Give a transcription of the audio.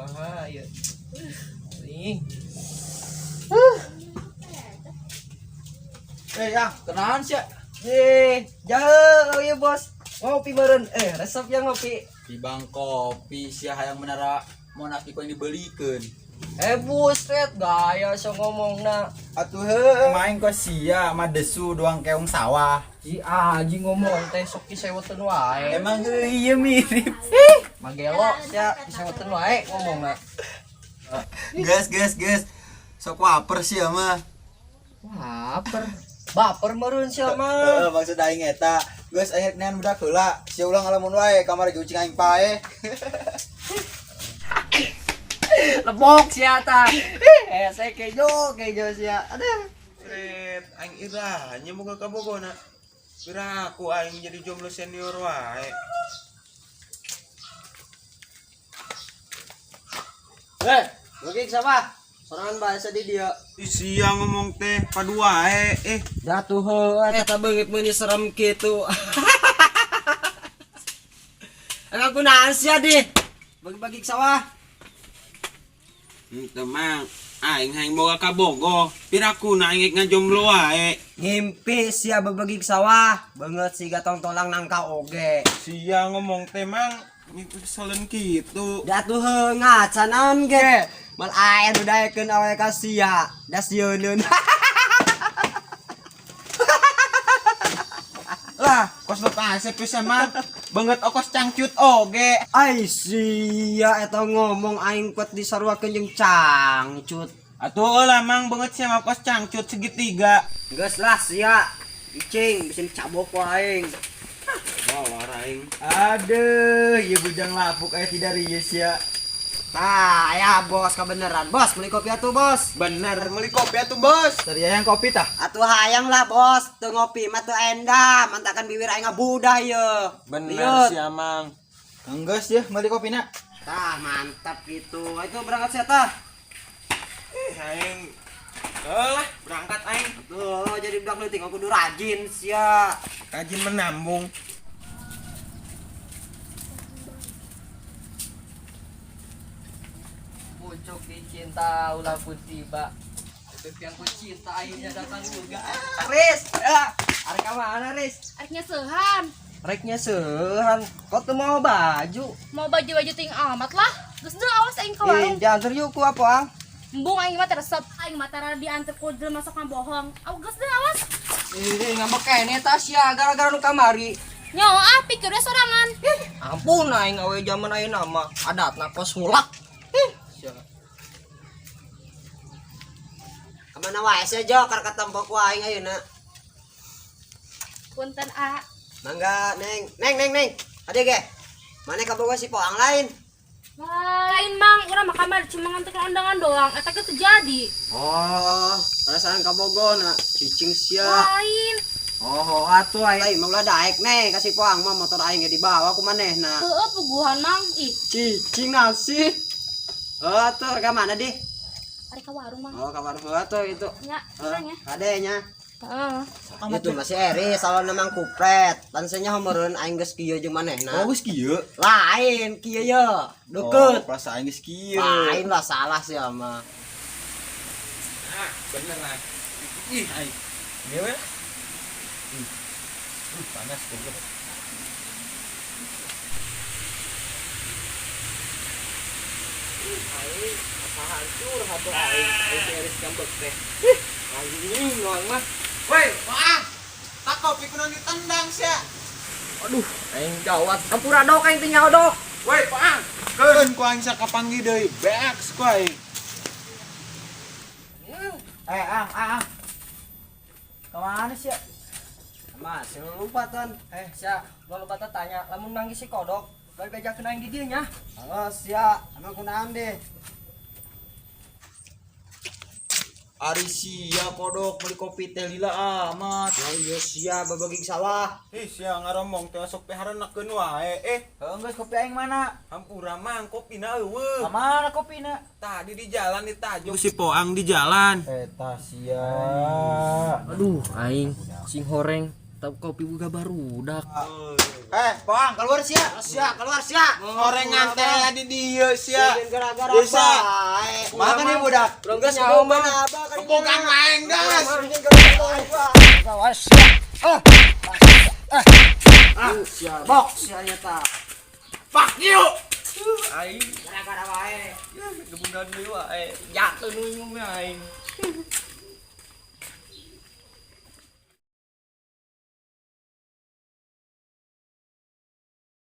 Kumaha ieu? Ih, Eh, yang kenalan sih. Ye, jahe ieu bos. Ngopi meureun. Eh, resep ya ngopi. Di bang kopi sih hayang menara Monas yang dibelikan. Eh buset, gaya so ngomongna. Atuh heuh. Main kok sia mah desu doang keong sawah. Si aji ngomong teh sok diseweteun wae. Emang heuh iya mirip. Magelo sia diseweteun wae ngomongna. Gas gas gas. Sok waper sih mah. Baper. Baper meureun sia mah. Heeh, maksud aing eta. Geus aing nean budak heula. Sia ulang ngalamun wae kamari ge ucing aing pae. Lebok sia tah. Eh, saya kejo, kejo sia. Aduh. Fred, aing ira nya moga kabogona. Pira aku aing jadi jomblo senior wae. Eh, mungkin siapa? Sorangan bahasa di dia. Ih, sia ngomong teh padu wae eh. Jatuh heuh eta beungit meuni serem kitu. Emang kunaon sia di? Bagi-bagi ke sawah. Henteu mang, aing hayang boga kabogo. Piraku na aing ngajomblo wae. Ngimpi sia bebegi ke sawah, beungeut siga tongtolang nangka oge. Sia ngomong teh mang ngikut keselen kitu. Datuh heuh ngaca naon ge. Mal aya nu daekeun awe ka sia, da sieuneun. Lah, kos nu asep pisan mang. Beungeut okos cangcut oge. Ai sia eta ngomong aing kuat disaruakeun jeung cangcut. Atuh lah mang beungeut sia mah kos cangcut segitiga. Geus lah sia. Icing bisa dicabok ku aing. Bawa aing. Aduh, ieu bujang lapuk aya tidak rieu sia. Nah, ya bos kebenaran. Bos, beli kopi atuh, bos. Bener meuli kopi atuh, Bos. Sari hayang kopi tah? Atuh hayang lah, bos. Teu ngopi mah teu endah, mantakan bibir aing ngabudah ye. Bener Liut. sia mang. Enggeus ya meuli kopina. Tah, mantap gitu. Itu berangkat sia tah. Eh, aing. Lah, berangkat aing. Tuh, jadi budak leutik aku kudu rajin sia. Rajin menambung. Pucuk dicinta ulah pun tiba. Bebek yang ku cinta akhirnya datang juga. Riz, ya. Arek ka mana, Riz? Artinya sehan. Reknya seuhan. Kok tuh mau baju? Mau baju-baju ting amat lah. Geus deui awas aing ka Ih, warung. diantar yuk ku apa, Ang? Embung aing mah teu resep. Aing mah tara diantar ku jelema sok ngabohong. Aw geus deui awas. Ih, ngambek kene tas ya gara-gara nu kamari. Nyawa ah pikir we sorangan. Ampun aing awe zaman ayeuna mah adatna kos hulak. Ih, sia. Kamana wae sia Jo kar katempo ku aing ayeuna. Punten a. Mangga neng, neng neng neng. Ade ge. Mana kabogo si poang lain? Lain mang, urang mah kamari cuma ngantekeun undangan doang. Eta ge teu jadi. Oh, perasaan kabogo na cicing sia. Lain. Oh, atuh aing mah ulah daek neng kasih poang mah motor aing ge dibawa ku manehna. Heueuh puguhan mang. Ih, Cicing naon sih? Oh, atuh ka mana di? ari ka warung mang. Oh, ka warung atuh itu. Nya, urang ya. Kade nya. Heeh. Itu masih Eri salon mang kupret. Pansenya homereun aing geus kieu jeung manehna. Oh, geus kieu. Lain kieu ye. Oh, Deket. perasaan geus kieu. Lain lah salah sih mah. Ah, bener lah. Ih, aing. Ieu we. Panas goblok. Aing asa hancur hati aing. Aing si Eris ngambek teh. Ih, anjing orang mah. Woi, maaf. Tak kopi kudu ditendang sia. Aduh, aing gawat. Ampura dok aing teh nyaho dok. Woi, Paang. Keun ku aing sakapanggih deui. Beak ku aing. Eh, ang, ang, ang. Kemana sih? Mas, lupa ton. Eh, sia, gua lupa tanya, lamun manggih si kodok, bari bejakeun aing di dieu nya. Oh, sia, emang kunaon deh? Ari sia kodok beli kopi teh lila amat. Oh iya sia babagi sawah. Ih, sia ngaromong teh sok piharenakeun wae. Eh, Heuh geus kopi aing mana? hampura mang kopina eueuh. Mana kopina? Tadi di jalan ditajuk si Poang di jalan. Eta sia. Aduh, aing sing horeng. Eta kopi boga barudak. Eh, poang keluar sia. Sia, keluar sia. Gorengan teh di dieu sia. Gara-gara Desa. bae. Makan nih budak. Geus mana abah kan. Bukan aing gas. Awas. Ah. Ah. Sia bok sia eta. Fuck you. Aing Gara-gara bae. gebugan deui wae. Jatuh nu aing.